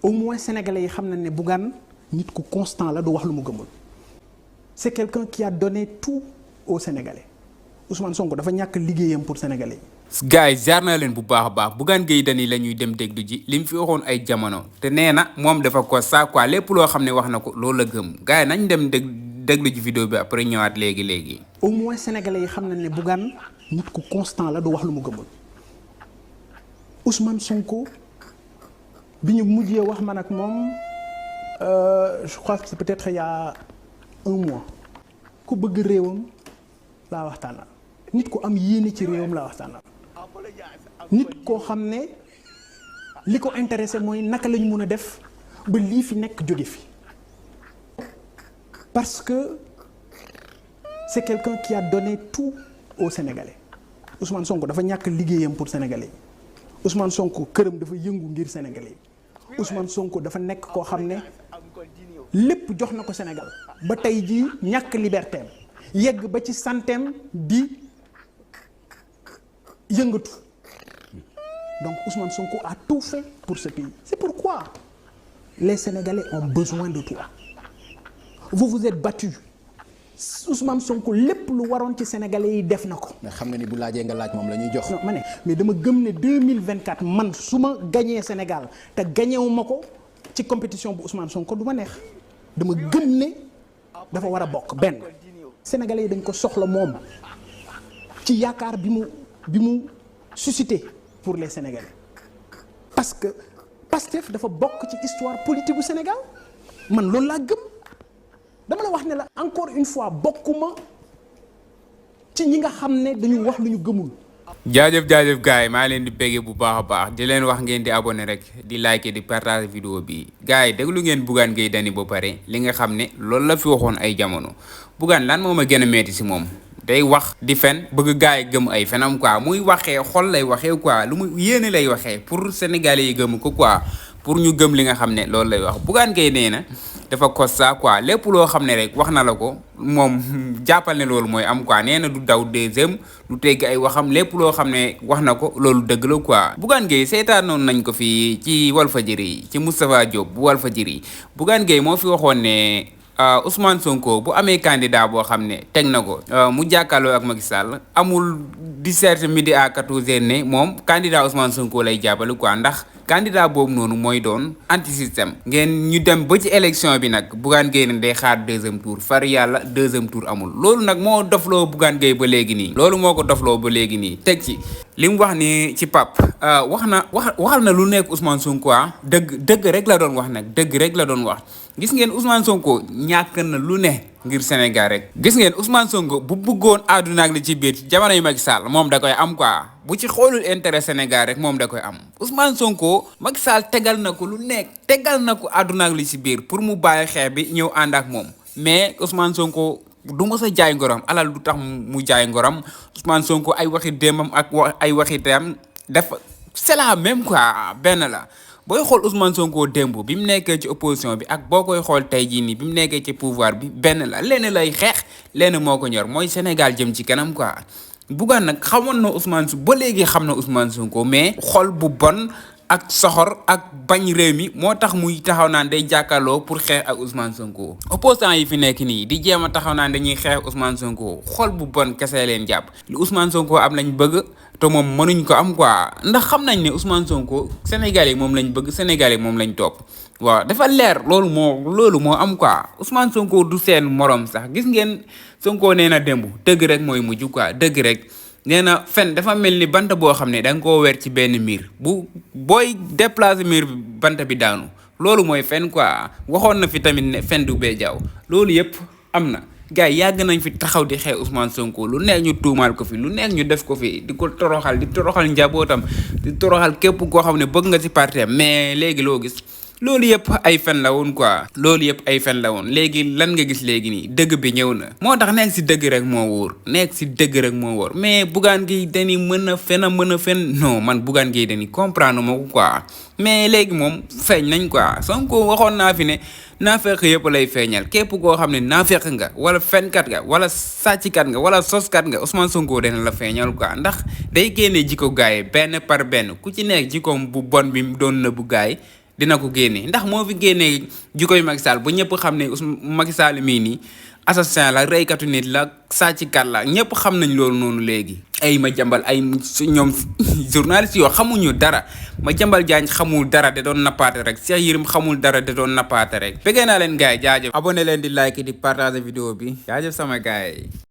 au moins sénégalais yi xam nañ ne Bougane nit ku constant la du wax lu mu gëmul. C'est quelqu'un qui a donné tout aux Sénégalais Ousmane Sonko dafa ñàkk liggéeyam pour sénégalais yi. gars yi jaar na leen bu baax a baax Bougane Gueye Dany la ñuy dem déglu ji li mu fi waxoon ay jamono te nee na moom dafa ko saa quoi lépp loo xam ne wax na ko loolu la gëm gars yi nañ dem déglu ji vidéo bi après ñëwaat léegi. au moins sénégalais yi xam nañ ne Bougane nit ku constant la du wax lu mu gëmul Ousmane Sonko bi ñu mujjee wax man ak moom je crois que c'est peut-être il y a un mois ku bëgg réewam laa waxtaanal nit ku am yéene ci réewam laa waxtaanal nit koo xam ne li ko intéressé mooy naka la ñu mën a def ba lii fi nekk jóge fi parce que c'est quelqu'un qui a donné tout aux Sénégalais Ousmane Sonko dafa ñàkk liggéeyam pour Sénégalais yi Ousmane Sonko këram dafa yëngu ngir Sénégalais yi Ousmane Sonko dafa nekk koo xam ne lépp jox na ko Sénégal ba tey jii ñàkk liberté am yegg ba ci santeem di yëngatu donc Ousmane Sonko a tout fait pour ce pays c'est pourquoi les Sénégalais ont besoin de toi vous vous êtes battu Ousmane Sonko lépp lu waroon ci Sénégalais yi def na ko. mais xam nga ni bu laajee nga laaj moom la ñuy jox. non ma ne mais dama gëm ne 2024 man su ma gañee Sénégal te gañewu ma ko ci compétition bu Ousmane Sonko du ma neex dama gëm ne dafa war a bokk benn Sénégalais yi dañ ko soxla moom ci yaakaar bi mu suscité pour les Sénégalais parce que Pastef dafa bokk ci histoire politique bu Sénégal man loolu laa gëm dama la wax ne la encore une fois bokkuma ci ñi nga xam ne dañu wax lu ñu gëmul. jaajëf gars yi maa leen di béggee bu baax a baax di leen wax ngeen di abonné rek di liker di partager vidéo bi gars yi déglu ngeen Bougane Gueye Dany ba pare li nga xam ne loolu la fi waxoon ay jamono Bougane lan moo ma gën a metti si moom day wax di fen bëgg gars yi gëm ay fenam quoi muy waxee xol lay waxee quoi lu mu yéene lay waxee pour sénégalais yi gëm ko quoi pour ñu gëm li nga xam ne loolu lay wax Bougane Gueye nee na dafa kosta quoi lépp loo xam ne rek wax na la ko moom jàppal ne loolu mooy am quoi nee na du daw deuxième du tegg ay waxam lépp loo xam ne wax na ko loolu dëgg la quoi. Bougane Gueye seetaan noonu nañ ko fi ci Walfadjri ci Moustapha Diop bu Walfadjri Bougane Gueye moo fi waxoon ne Ousmane Sonko bu amee candidat boo xam ne teg na ko mu jàkkaarloo ak Macky Sall amul 17 midi à 14h ne moom candidat Ousmane Sonko lay jàppale quoi ndax candidat boobu noonu mooy doon anti système ngeen ñu dem ba ci élection bi nag Bougane Gueye ne day xaar deuxième tour far yàlla deuxième tour amul loolu nag moo dofloo Bougane Gueye ba léegi nii loolu moo ko dofloo ba léegi nii teg ci li mu wax ni ci pap waxal na lu nekk Ousmane Sonko dëgg rek la doon wax nag dëgg rek la doon wax gis ngeen Ousmane Sonko ñàkk na lu ne ngir Sénégal rek gis ngeen Ousmane Sonko bu bëggoon àdduna ak li ci biir jamono yu Macky Sall moom da koy am quoi bu ci xoolul intérêt Sénégal rek moom da koy am Ousmane Sonko Macky Sall tegal na ko lu nekk tegal na ko àdduna ak li ci biir pour mu bàyyi xeex bi ñëw ànd ak moom mais Ousmane Sonko du mës a jaay ngoram alal du tax mu jaay ngoram Ousmane Sonko ay waxi démbam ak ay waxi tam dafa c'est la même quoi benn la booy xool Ousmane Sonko démb bi mu nekkee ci opposition bi ak boo koy xool tey jii nii bi mu nekkee ci pouvoir bi benn la lenn lay xeex lenn moo ko ñor mooy Sénégal jëm ci kanam quoi Bougane nag xamoon na Ousmane ba léegi xam na Ousmane Sonko mais xol bu bon ak soxor ak bañ réew mi moo tax muy taxaw naan day jàkkaarloo pour xeex ak Ousmane Sonko opposant yi fi nekk nii di jéem a taxaw naan dañuy xeex Ousmane Sonko xol bu bon kese leen jàpp li Ousmane Sonko am lañ bëgg te moom mënuñ ko am quoi ndax xam nañ ne Ousmane Sonko Sénégalais moom lañ bëgg Sénégalais moom lañ topp waaw dafa leer loolu moo am quoi Ousmane Sonko du seen morom sax gis ngeen Sonko nee na démb dëgg rek mooy mujj quoi dëgg rek. nee na fen dafa mel ni bant boo xam ne da nga koo weer ci benn miir bu booy déplacer miir bi bant bi daanu loolu mooy fen quoi waxoon na fi tamit ne fen du bee jaaw loolu yëpp am na gars yi yàgg nañ fi taxaw di xeex Ousmane Sonko lu nekk ñu tuumaal ko fi lu nekk ñu def ko fi di ko toroxal di toroxal njabootam di toroxal képp koo xam ne bëgg nga ci parti mais léegi loo gis loolu yëpp ay fen la woon quoi loolu yëpp ay fen la woon léegi lan nga gis léegi nii dëgg bi ñëw na moo tax nekk si dëgg rek moo wóor nekk si dëgg rek moo wóor mais Bougane Gueye Dany mën a fen non man Bougane Gueye Dany comprendre ma ko quoi mais léegi moom feeñ nañ quoi Sonko waxoon naa fi ne naafeq yëpp lay feeñal képp koo xam ne naafeq nga wala fenkat nga wala sàcckat nga wala soskat nga Ousmane Sonko dana la feeñal quoi ndax day génnee jikko gaay benn par benn ku ci nekk jikkoom bu bon bi doon na bu gaay dina ko génnee ndax moo fi génnee jikkoy Macky Sall ba ñëpp xam ne Macky Sall mii nii assassin la reykatu nit la sàcckat la ñëpp xam nañ loolu noonu léegi. ay Madiambal ay ñoom journaliste yoo xamuñu dara Madiambal Diagne xamul dara de doon nappaate rek Cheikh Yérim xamul dara de doon nappaate rek. bëggee naa leen gars yi jaajëf abonné leen di like di partager vidéo bi jaajëf sama gars yi.